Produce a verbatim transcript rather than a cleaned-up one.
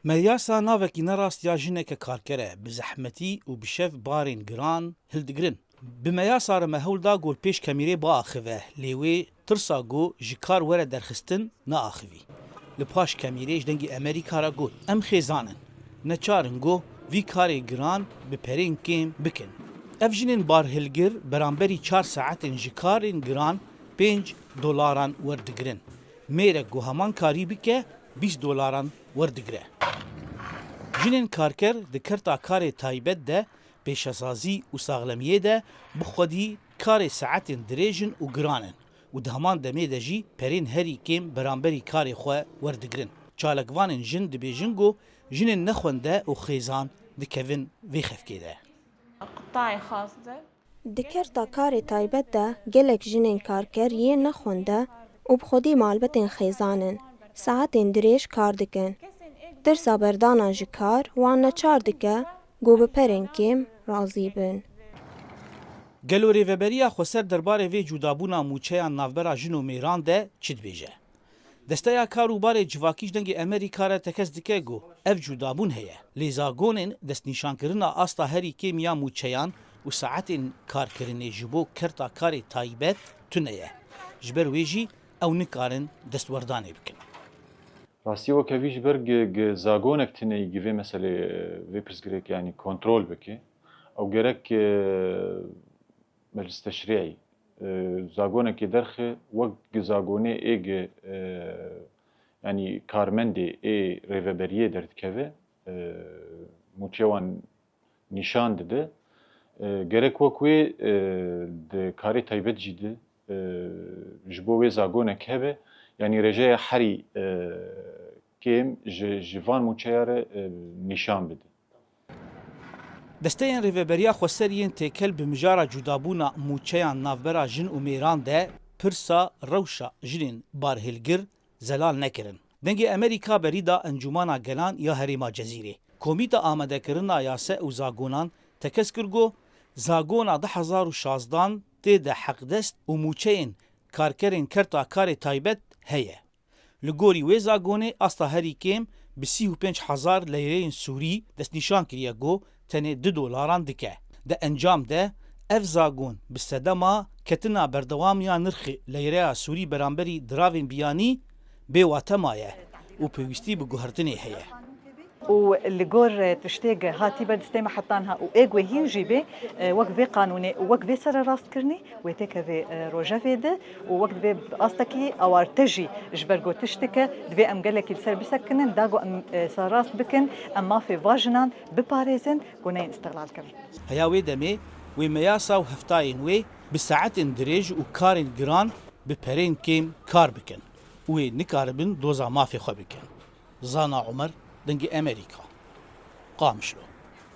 Meyasa navekî nerast ya jineke karker e, bi zehmetî û bi şev barên giran hildigirin. Bi meyasa re me hewl da ku li pêş kemîrê biaxive, lê wê tirsa ku ji kar were derxistin neaxivî. Li paş kemîrê ji Dengê Emerîka re got, em xêzan in. Neçar in ku vî karê giran bi perên kêm bikin. Ev jinên barhilgir beramberî çar saetên ji karên giran pênc dolaran werdigirin. Mêrek ku heman karî bike, bîst dolaran werdigire. Jinên karker di kerta karê taybet de, pêşesazî û saxlemiyê de bi xwedî karê saetên dirêj in û giran in û di heman demê de jî perên herî kêm beramberî karê xwe werdigirin. Çalakvanên jin dibêjin ku jinên nexwende û xêzan dikevin vê xefkê de. Di kerta karê taybet de gelek jinên karker yên nexwende û bi xwedî malbetên xêzan in, saetên dirêj kar dikin. Tirsa berdana ji kar wan neçar dike ku bi perên kêm razî bin. Gelo Rêveberiya Xweser derbarê vê cudabûna mûçeyan navbera jin û mêran de çi dibêje? Desteya Kar û Barê Civakî ji Dengê Emerîka re tekez dike ku ev cudabûn heye. Lê zagonên destnîşankirina asta herî kêm ya mûçeyan û saetên karkirinê ji bo kerta karê taybet tune ye. Ji ber wê jî ew nikarin destwerdanê bikin. Rastî weke vî ji ber gi, gi zagonek tune yî gi vê meselê, vê pirsgirêkê, yanî kontrol bike. Ew gerek, e, Meclis Teşrî'î, e, zagonekê derxe wek gi zagonê ê gi, e, yanî karmendê ê rêveberiyê derdikeve, e, mûçê wan nîşan dide. E, gerek wek wê, e, di karê taybet jî de, e, ji bo wê zagonek hebe, yanî rêjeya herî, e, kêm ji, ji van mûçeya re, e, nîşan bide. Desteyên Rêveberiya Xweser yên têkel bi mijara cudabûna mûçeyan navbera jin û mêran de pirsa rewşa jinên barhilgir zelal nekirin. Dengê Emerîka berî da Encûmana Gelan ya Herêma Cezîrê. Komîta Amadekirina Yase û Zagonan tekez kir ku zagona du hezar û şazdan tê de heqdest û mûçeyên karkerên kerta karê taybet heye. Li gorî wê zagonê asta herî kêm bi sî û pênc hezar leyreyên sûrî destnîşan kiriye ku tenê du dolaran dike. Di encam de ev zagon bi sedema ketina berdewam ya nirxê leyreya sûrî beramberî diravên biyanî bê wate maye û pêwîstî bi guhertinê heye. Û li gor tiştê ge hatî ber destê me hetan ha û ê guhê hîn jî bê, wek vê qanûnê û wek vê sererastkirinê wê têkevê rojevê de û wek divê bi astekî awartê jî ji ber ku tiştike divê em gelekî li ser bisekinin, da ku em serrast bikin, em mafê va jinan biparêzin ku neyên îstiqlalkirin. Heya wê demê wê meyasa û heftayên wê bi saetên dirêj û karên giran bi perên kêm kar bikin û wê nikaribin doza mafê xwe bikin. Zana Omer, Dengê Emerîka, Qamişlo.